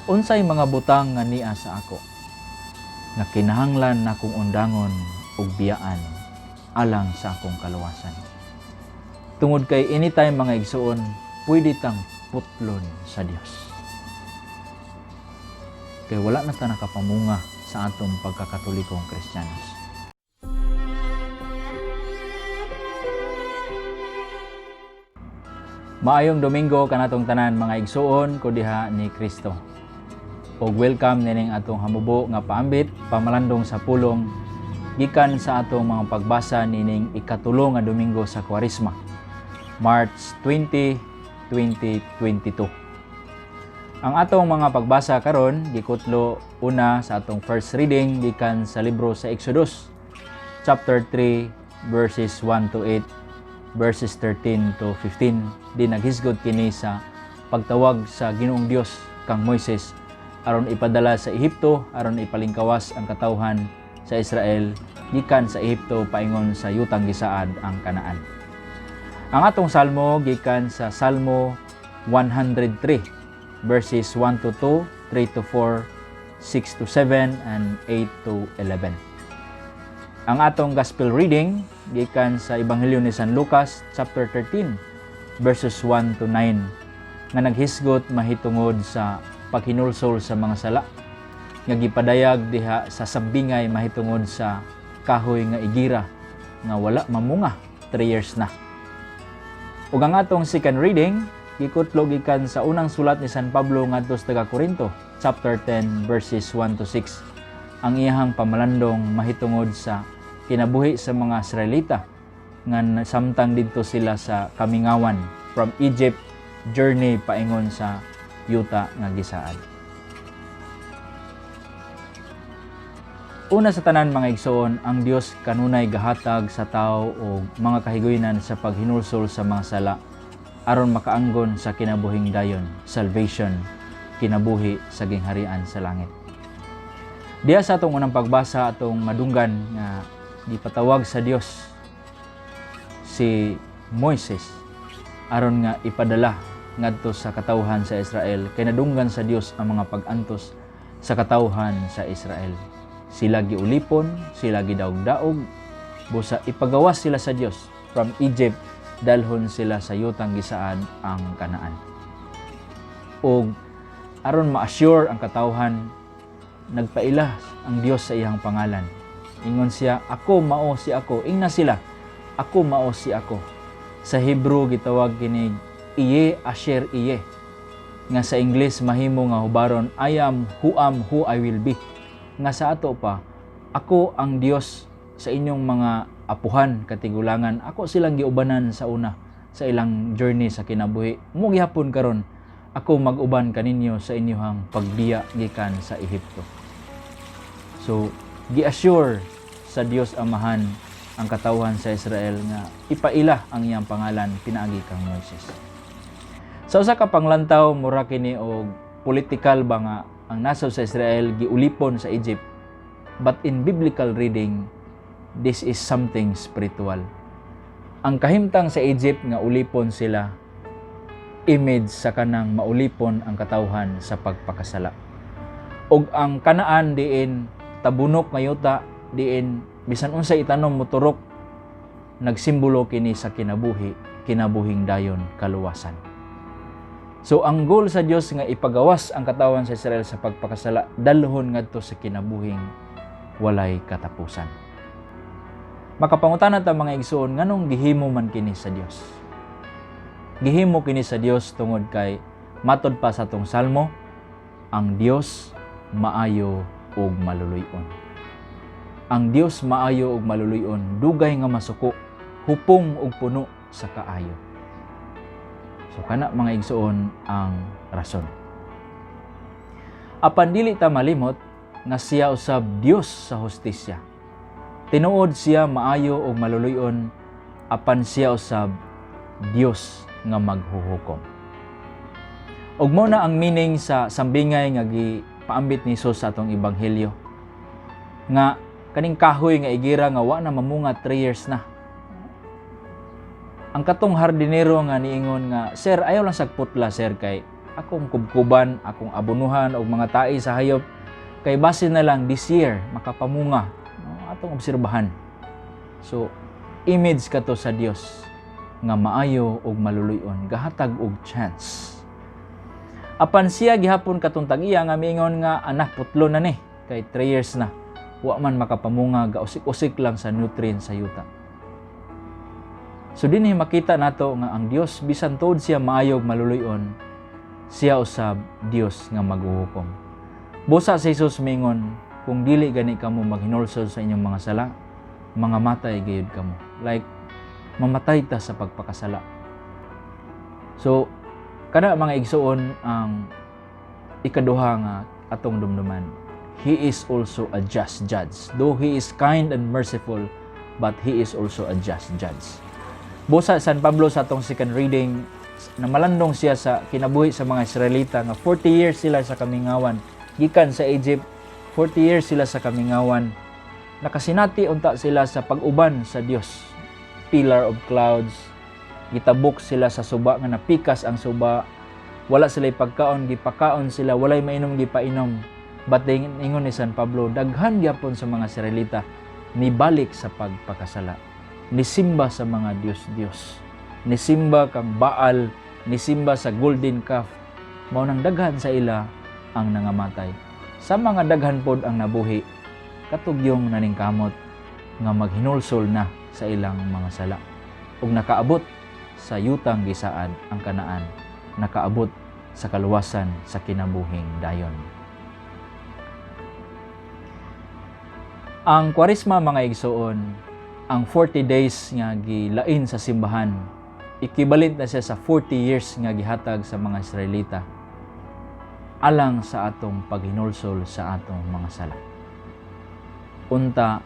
Unsay mga butang nga nia sa ako nga kinahanglan nakong undangon ug biyaan alang sa akong kaluwasan? Tungod kay anytime, mga igsuon, pwede tang putlon sa Dios. Kay wala na ta nakapamunga sa atong pagkakatolikong Kristiyanos. Maayong Domingo kanatong tanan, mga igsuon ko diha ni Kristo. Ug welcome nining atong hamubo nga paambit, pamalandong sa pulong, gikan sa atong mga pagbasa nining ikatulo nga Domingo sa Kwaresma, March 20, 2022. Ang atong mga pagbasa karon gikutlo una sa atong first reading gikan sa libro sa Exodus chapter 3 verses 1 to 8, verses 13 to 15, di naghisgot kini sa pagtawag sa Ginoong Dios kang Moises aron ipadala sa Ehipto aron ipalingkawas ang katawhan sa Israel gikan sa Ehipto paingon sa yutang gisaad, ang Kanaan. Ang atong salmo gikan sa Salmo 103 verses 1 to 2, 3 to 4, 6 to 7 and 8 to 11. Ang atong gospel reading gikan sa Ebanghelyo ni San Lucas chapter 13 verses 1 to 9 nga naghisgot mahitungod sa paghinulsol sa mga sala nga gipadayag diha sa sambingay mahitungod sa kahoy nga igira nga wala mamunga 3 years na. Ug ang atong second reading gikutlo gikan sa unang sulat ni San Pablo ngadto sa taga Korinto chapter 10 verses 1 to 6, ang iyahang pamalandong mahitungod sa kinabuhi sa mga Israelita nga samtang didto sila sa kamingawan from Egypt journey paingon sa yuta nga gisaad. Una sa tanan, mga igsoon, ang Dios kanunay gahatag sa tao og mga kahiguynan sa paghinulsol sa mga sala aron makaanggon sa kinabuhing dayon, salvation, kinabuhi sa gingharian sa langit. Diya sa atong unang pagbasa, atong madunggan nga gipatawag sa Dios si Moises aron nga ipadala ngadto sa katawhan sa Israel kay nadunggan sa Dios ang mga pag-antos sa katawhan sa Israel. Sila giulipon, sila gidaog-daog, busa ipagawas sila sa Dios from Egypt, dalhon sila sa yutang gisaad, ang Kanaan. Og aron ma-assure ang katawhan, nagpaila ang Dios sa iyang pangalan. Ingon siya, "Ako mao si ako." Ingna sila, "Ako mao si ako." Sa Hebrew gitawag kini Ehyeh Asher Ehyeh, nga sa English mahimo nga hubaron, "I am who am who I will be." Nga sa ato pa, "Ako ang Dios sa inyong mga apuhan, katigulangan. Ako silang giubanan sa una sa ilang journey sa kinabuhi. Mo gihapon karon ako mag-uban kaninyo sa inyong pagbiya gikan sa Ehipto." So, gi-assure sa Dios Amahan ang katawhan sa Israel nga ipaila ang iyang pangalan pinaagi kang Moises. Sa usa ka panglantaw, mura kini og political ba nga ang nasod sa Israel giulipon sa Egypt. But in biblical reading, this is something spiritual. Ang kahimtang sa Egypt nga ulipon sila, image sa kanang maulipon ang katawhan sa pagpakasala. Og ang Kanaan diin tabunok nga yuta, diin bisan unsa itanom moturok, nagsimbolo kini sa kinabuhi, kinabuhing dayon, kaluwasan. So ang goal sa Dios nga ipagawas ang katawan sa Israel sa pagpakasala, dalhon ngadto sa kinabuhing walay katapusan. Makapangutana ta, mga igsuon, nganong gihimo man kini sa Dios? Gihimo kini sa Dios tungod kay matod pa sa atong salmo, ang Dios maayo ug maluluy-on. Ang Dios maayo ug maluluy-on, dugay nga masuko, hupong ug puno sa kaayo. So kana, mga igsuon, ang rason. Apan dili ta malimot nga siya usab Dios sa hustisya. Tinuod siya maayo ug maluluy-on, apan siya usab Dios nga maghuhukom. Ug mo na ang meaning sa sambingay nga gipaambit ni Hesus sa atong ebanghelyo. Nga kaning kahoy nga igira nga wa na mamunga 3 years na. Ang katong hardinero nga niingon nga, "Sir, ayaw lang sag putla, sir, kay Akong kubkuban, akong abunuhan og mga tae sa hayop kay base na lang this year makapamunga, no? Atong obserbahan. So image kato sa Dios nga maayo ug maluluy-on, gahatag og chance. Apan siya gihapon katong tag-iya nga miingon nga anak, putlo na ni kay 3 years na wa man makapamunga, gausik-usik lang sa nutrients sa yuta. So dinhi makita nato nga ang Dios, bisan tuod siya maayo ug maluluy-on, siya usab Dios nga maghuhukom. Busa si Jesus mingon, "Kung dili gani kamo maghinulsol sa inyong mga sala, mga matay gayud kamo." Like mamatay ta sa pagpakasala. So kana, mga igsuon, ang ikaduha nga atong dumduman. He is also a just judge. Though he is kind and merciful, but he is also a just judge. Busa San Pablo sa atong second reading, namalandong siya sa kinabuhi sa mga Israelita nga 40 years sila sa kamingawan. Gikan sa Egypt, 40 years sila sa kamingawan. Nakasinati unta sila sa pag-uban sa Dios. Pillar of clouds, gitabok sila sa suba nga napikas ang suba. Wala sila pagkaon, gipakaon sila, walay mainom, gipainom. But then, ingon ni San Pablo, daghan gyapon sa mga Israelita nibalik sa pagpakasala. Nisimba sa mga Diyos-Diyos. Nisimba kang Baal, nisimba sa golden calf. Mao nang daghan sa ila ang nangamatay. Sa mga daghan pod ang nabuhi, katugyong naningkamot nga maghinulsol na sa ilang mga sala. Ug nakaabot sa yutang gisaad, ang Kanaan, nakaabot sa kaluwasan sa kinabuhing dayon. Ang Kwaresma, mga igsoon, ang 40 days nga gilain sa simbahan, equivalent na siya sa 40 years nga gihatag sa mga Israelita alang sa atong paghinulsol sa atong mga sala. Unta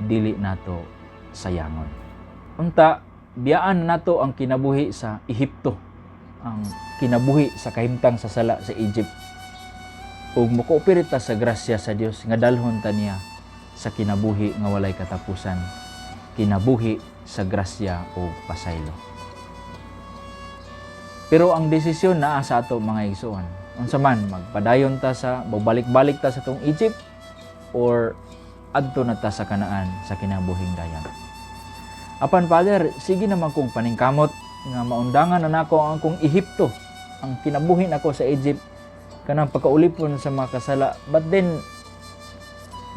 dili nato sayangon. Unta biyaan nato ang kinabuhi sa Ehipto, ang kinabuhi sa kahimtang sa sala sa Egypt. Ug mokooperate ta sa grasya sa Dios nga dalhon ta niya sa kinabuhi nga walay katapusan, kinabuhi sa grasya o pasaylo. Pero ang desisyon naa sa ato, mga igsoon. Unsa man, magpadayon ta sa balik-balik ta sa tong Egypt or adto na ta sa Kanaan, sa kinabuhing dayon? Apan Father, sige naman kong paningkamot nga maundangan na nako ang akong Ehipto, ang kinabuhi nako sa Egypt, kanang pagkaulipon sa mga kasala. But then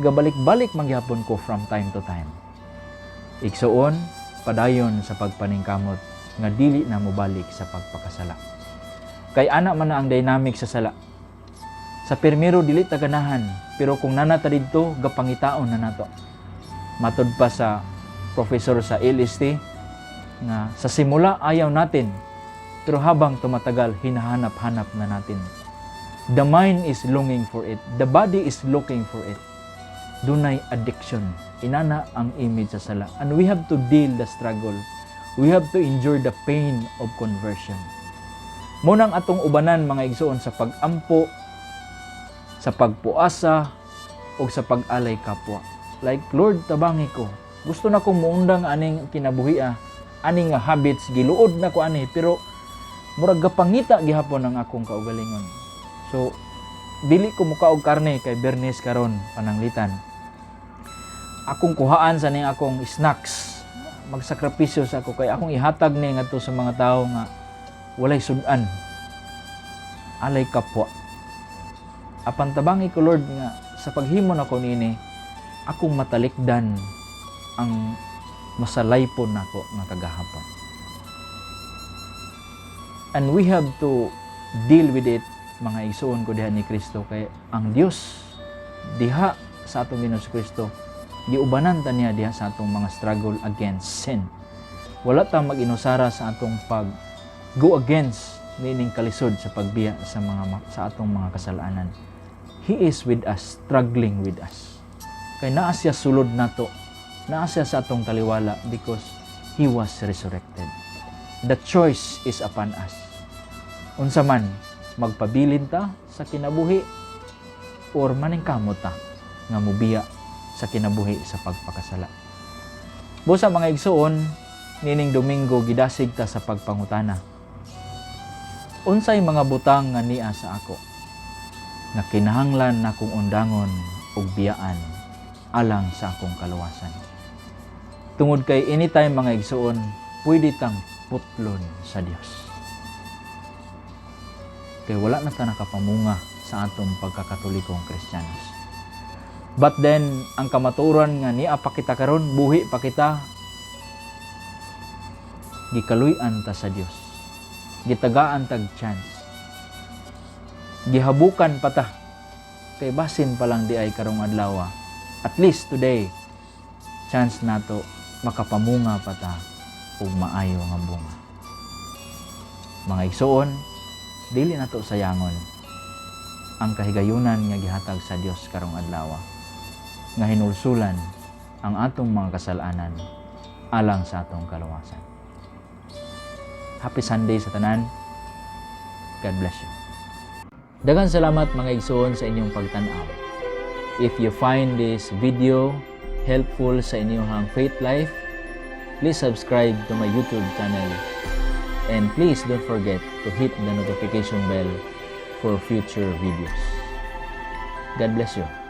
gabalik-balik man gihapon ko from time to time. Igsuon, padayon sa pagpaningkamot nga dili na mobalik sa pagpakasala. Kay ana man na ang dynamic sa sala. Sa pirmiro dili ta ganahan, pero kung naa na ta didto, gapangitaon na nato. Matod pa sa professor sa LST nga sa simula ayaw natin, pero habang tumatagal, hinahanap-hanap na natin. The mind is longing for it. The body is looking for it. Dunay addiction. Inana ang image sa sala. And we have to deal the struggle. We have to endure the pain of conversion. Mao nang atong ubanan, mga igsoon, sa pag-ampo, sa pagpuasa, o sa pag-alay kapwa. Like, "Lord, tabangi ko. Gusto na kong muundang aning kinabuhi, aning nga habits, giluod na ko ani, pero murag gapangita gihapon ang akong kaugalingon. So, dili ko mukaog karne kay Biyernes karon, pananglitan. Akong kuhaan sa ning akong snacks. Magsakripisyo sa ako kay akong ihatag ni ngadto sa mga tawo nga walay sudan. Alay kapwa. Apan tabangi ko, Lord, nga sa paghimo nako niini, akong matalikdan ang masalaypon nako nga kagahapon." And we have to deal with it, mga igsuon ko diha ni Kristo, kay ang Dios diha sa atong Ginoong Kristo, giubanan ta niya diha sa atong mga struggle against sin. Wala ta mag-inusara sa atong pag go against niining kalisod sa pagbiya sa atong mga kasalanan. He is with us, struggling with us. Kay naa siya sulod nato, naa siya sa atong taliwala because He was resurrected. The choice is upon us. Unsa man, magpabilin ta sa kinabuhi or maningkamot ta nga mubiya sa kinabuhi sa pagpakasala? Busa, mga igsuon, nining Domingo gidasig ta sa pagpangutana. Unsay mga butang nga nia sa ako nga kinahanglan nakong undangon ug biyaan alang sa akong kaluwasan? Tungod kay anytime, mga igsuon, pwede tang putlon sa Dios. Kay wala na ta nakapamunga sa atong pagkakatolikong Kristiyanos. But then, ang kamatuoran nga nia pa kita karon, buhi pa kita, gikaluy-an ta sa Dios. Gitagaan tag chance. Gihabukan pa ta. Kay basin pa lang diay karong adlaw. At least today, chance nato makapamunga pa ta og maayo nga bunga. Mga igsuon, dili nato sayangon ang kahigayunan nga gihatag sa Dios karong adlaw nga hinulsulan ang atong mga kasalanan alang sa atong kaluwasan. Happy Sunday sa tanan. God bless you. Daghang salamat, mga igsoon, sa inyong pagtan-aw. If you find this video helpful sa inyong faith life, please subscribe to my YouTube channel. And please don't forget to hit the notification bell for future videos. God bless you.